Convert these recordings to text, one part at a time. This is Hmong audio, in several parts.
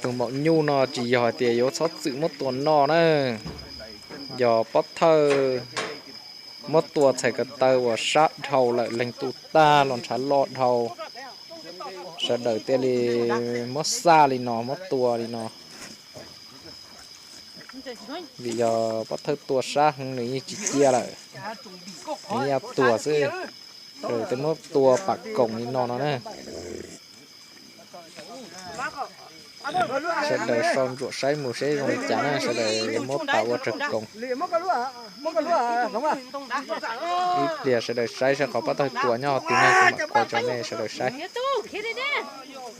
Tus maum nyuj no tsis yog hais tias yuav txhob txwm muab tua noj na, yog pob thawj muab tua txhais ko taw uas sab dhau lawm leeg tu tag los ntshav loj dhau, sawv daws thiaj li muab xaj li no muab tua li no. Vim yog pob thawj tua sab heev nws yeej tsis cia lawm, nws yeej tuag xwb. Sawv daws muab tua pam koom li no no na. Sawv daws sau ntsuam saib mus seb zoo li cas na, sawv daws muab pas ua tsawg koom. Ib pliag sawv daws saib saib qhov pob thawj tua nyob hauv twg na, kuv mam qhia rau nej sawv daws saib.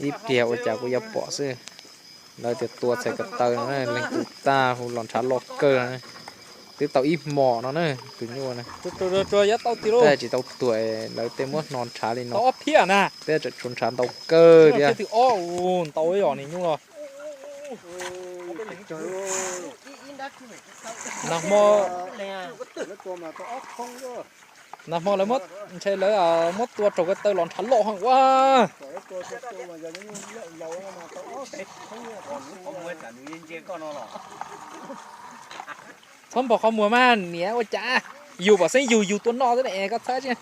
Ib pliag ua cas kuv yuav pom xwb. Lawv tias tua txhais ko taw no, leeg tu tag hu los ntshav loj kawg no. Twb tau ib hmos no na, tus nyuj na. Tab tsis tau tuag, lawv tej muab hno ntshav li no. Twb tseem tshuav ntshav ntau kawg thiab. Nag hmo, nag hmo lawv muab, ntshe lawv muab tua raug ko taw los ntshav loj heev ua. Txhob npog qhov muag mas niam, ua cas yus pom xeeb yug yug tua noj xwb ne, koj txhawb tsis.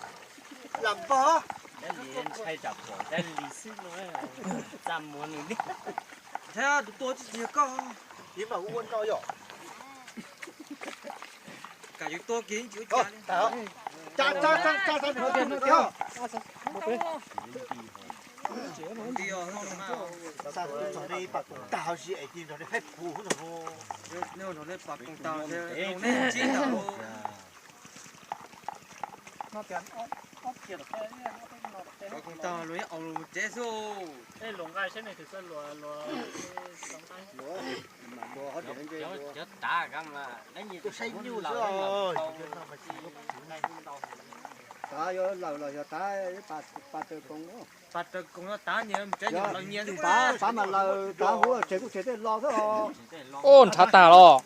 Tav mas laws tav huv tsev kuj tsev tej lo xwb os. Ub, ntshav tag los.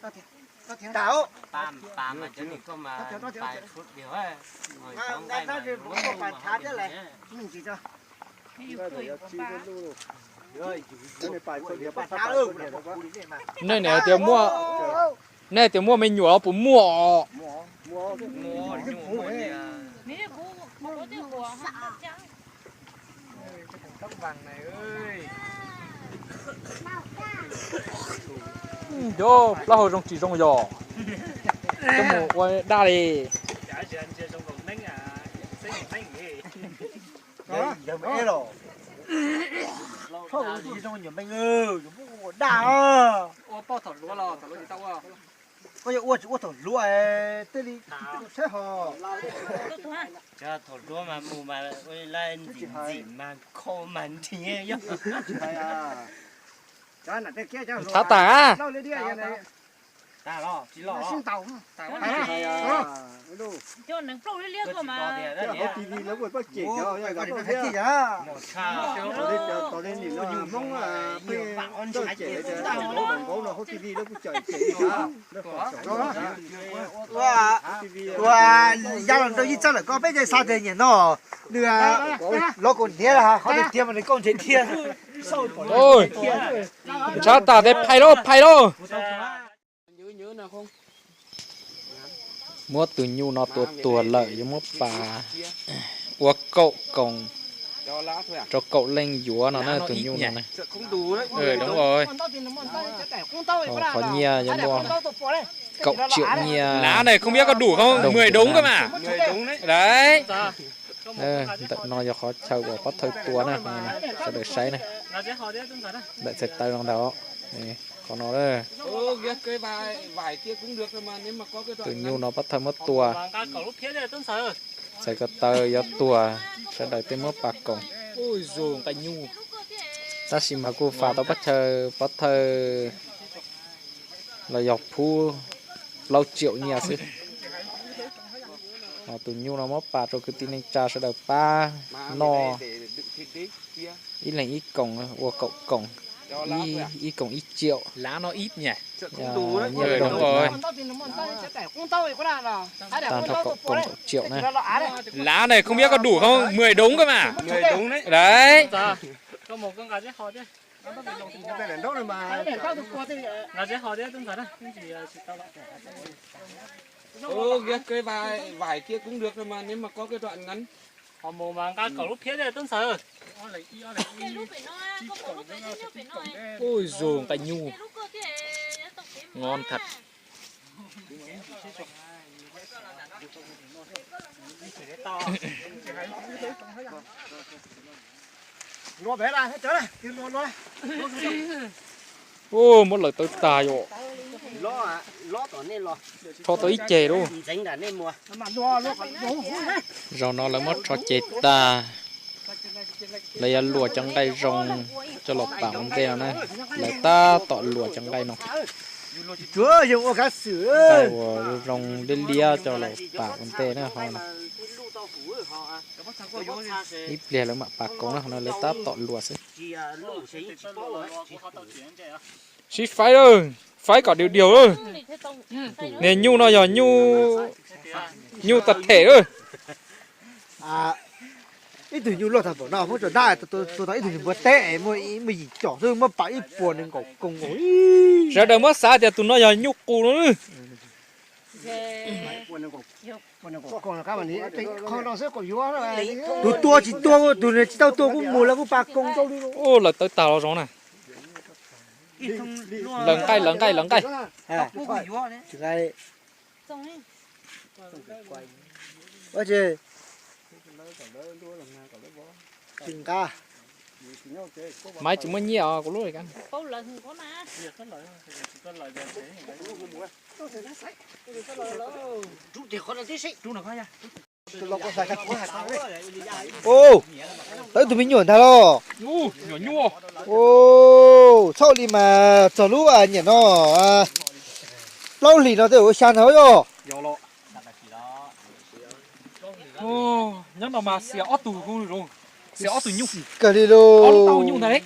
Nej niam tias muaj, nej tias muaj me nyuam los puas muaj os? Cov plaub hau zoo tsis zoo yog? Coj mus ua daj li. Koj yuav ua tsis ua thaum hluas tej li saib hos. Thav tas. Ua ya los rau yij txawj lawm koj peb ces xa tias nyiam no. Nws los kaum hniav qhov tiag tiag mas nws kauj ntshe thiab. Ntshav tas tes phais lauj, phais lauj. Muab tus nyuj no tua tuag lawm yuav muab pas ua kaum koom rau kaum leej yuav no na tus nyuj no. Qhov nyiaj yuav muaj kaum triệu nyiaj. Lá này không biết có đủ không? Mười đống cơ mà. Ntawm no yog qhov chaw uas pov thawj tua na, sawv daws saib na. Ntawm txhais taw no ntag, qhov no. Tus nyuj no pov thawj muab tua, txhais ko taw yuav tuag, sawv daws tej muab pas koom. Tab sis mas kuj faj tau pab chaw pov thawj los yog phub plaub triệu nyiaj xwb. Tus nyuj no muab pas rau kwv tij neej tsa sawv daws pab noj, ib leeg ib koom ua kaum koom, ib koom ib triệu. Tag nrho kaum koom kaum triệu na. Lá này không biết có đủ không? Mười đống cơ mà. Đấy. Nqa zeb ho thiab tub ntxawm na. Ơ, ghé cái vải, vải kia cũng được rồi mà, nếu mà có cái đoạn ngắn. Ho mus mas nqa kaum lub phiab thiab tub ntxawm. Ui dồi, nqaij nyuj ngon thật. Ua, muab lawv tawb tag yom. Rho tau ib ceg lauj. Zaum no lawv muab rho ceg tag, lawv yuav luas cov nqaij zoo coj los pam ua ntej no na. Lawv tab tom luas cov nqaij no. Nqaij uas zoo liab liab coj los pam ua ntej na ho. Ib pliag lawv mam pam koom na, ho no lawv tab tom luas xwb. Sib faib lawm, faib kom diaus diaus lawm. Niag nyuj no yog nyuj, nyuj tag them lawm. Ib tug nyuj loj tag npaum no muab tso dab, tua tau ib tug nyuj npua teb, muaj yim com xwb muab pam ib puas nees nkaum koos. Sawv daws muab xav tias tus no yog nyuj qus no. Tus tua tsis tua, tus tsis tau tua kuj mus lawv kuj pam koos rau li. Lawv tawb tag los zoo na. Lawv nqaij, lawv nqaij, lawv nqaij. Maiv tsis muaj nyiaj os kuv lub. Tawb tus me nyuam ntag los. Txhob li mas txog lub niam no, plaub hlis no tej ua xya ntag yog. Nyob no mas xiam ob tug, xiam ob tug nyuj kawg li lauj. Nyuj ntag.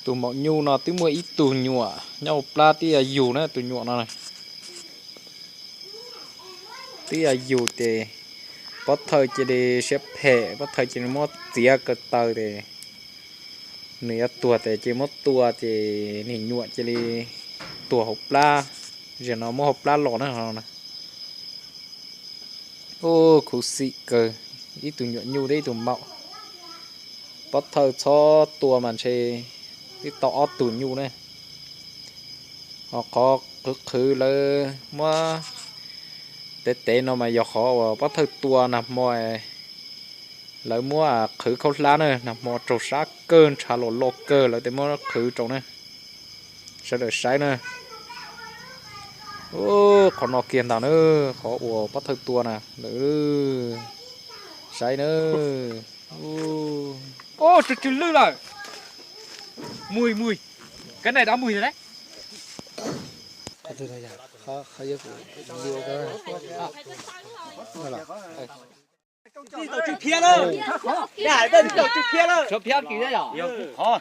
Tus maum nyuj no twb muaj ib tug nyuam nyob hauv plab twb yog yug na, tus nyuam no twb yog yug ces pov thawj cia li siab phem, pov thawj cia li muab txiav ko taw ces nws yuav tuag ces cia li muab tua ces niag nyuam cia li tuag hauv plab. Zaum no muab hauv plab los na. Ub, khuv xim kawg, ib tug nyuam nyuj thiab ib tug maum. Pov thawj txhob tua mas ntshe twb tau ob tug nyuj ne. Ho qhov qhwv qhwv lawv muab tev tev no mas yog qhov uas pov thawj tua nag hmo, lawv muab qhwv khaub hlab na, nag hmo raug sab kawg ntshav los loj kawg lawv thiaj muab qhwv rau na. Sawv daws saib na. Qhov no kiag ntag na, qhov uas pov thawj tua na lawm. Saib na. Ub, tsw tsw lwj lawm. Mùi, mùi. Cái này đã mùi rồi đấy.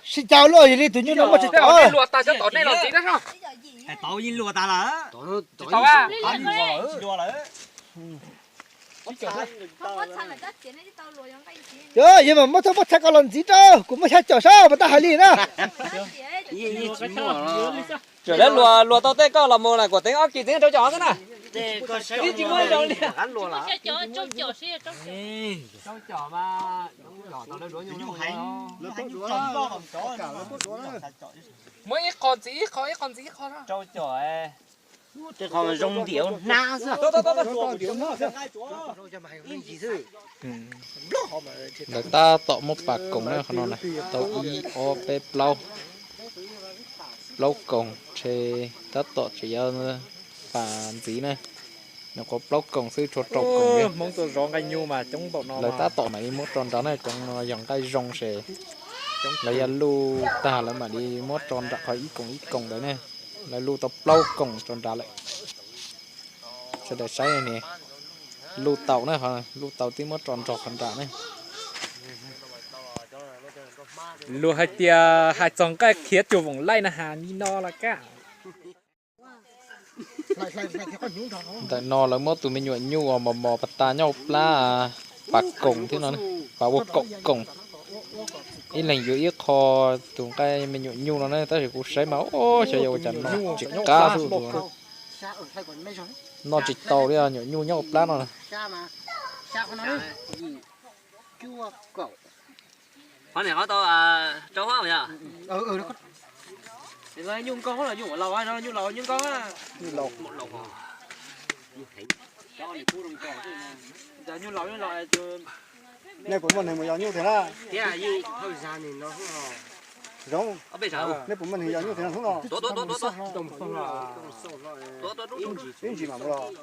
Sib cav luaj yog li tus nyuj no muaj tsis tau. Luas tas cov tom nej los ntxiv na. Yog mas muab thawj muab txhais ko los ntxiv rau kuv muab xya caum sab mas tab hais li na. Tseem lawv luas, luas tau tej koj los mus na, kuam teev ob kis txiv rau caum xwb na. Ib tsis muaj zoo li. Muab ib qho ntxiv ib qho, ib qho ntxiv ib qho. Tej qho zoo ntiav hnab xwb. Lawv tab tom muab pas koom na, qhov no na, tau ib ob peb plaub, plaub koom, ntshe tab tom tseem yuav pas ntxiv na. Nyuam qhuav plaub koom xwb, tshuav rau koom. Hmoob tuaj zov nqaij nyuj mas coob npaum no. Lawv tab tom mam li muab tso nrad na, cov no yog nqaij zoo ces lawv yuav luj tag lawv mam li muab tso nram qhov ib koom ib koom ntawd ne. Lawv luj tau plaub koom tso nrad lawm. Sawv daws saib ne, luj tau na, luj tau twb muab tso nrog qhov nram ne. Luag hais tias hais txog nqaij khiav cuag voom laij na has li no los kaj. Ntawm no lawv muab tus me nyuam nyuj uas mos mos pas tas nyob hauv plab pas koom thiab no, pas ua kaum koom. Ib leeg yuav ib qho tus nqaij me nyuam nyuj no na, tab sis kuv saib mas xyov yog ua cas no tsis qab xwb tus no. Noj tsis tau li, nyuam nyuj nyob hauv plab no. Qhov niam qhov tau rau hab yog. Nyuj nkauj los nyuj laus, nyuj laus nyuj nkauj. Nyuj laus nyuj laus. Nej puas muaj neeg mus yos nyuj tiag na? Zoo. Nej puas muaj neeg yos nyuj tiag na hnub no? Ib ntsis mam mus los.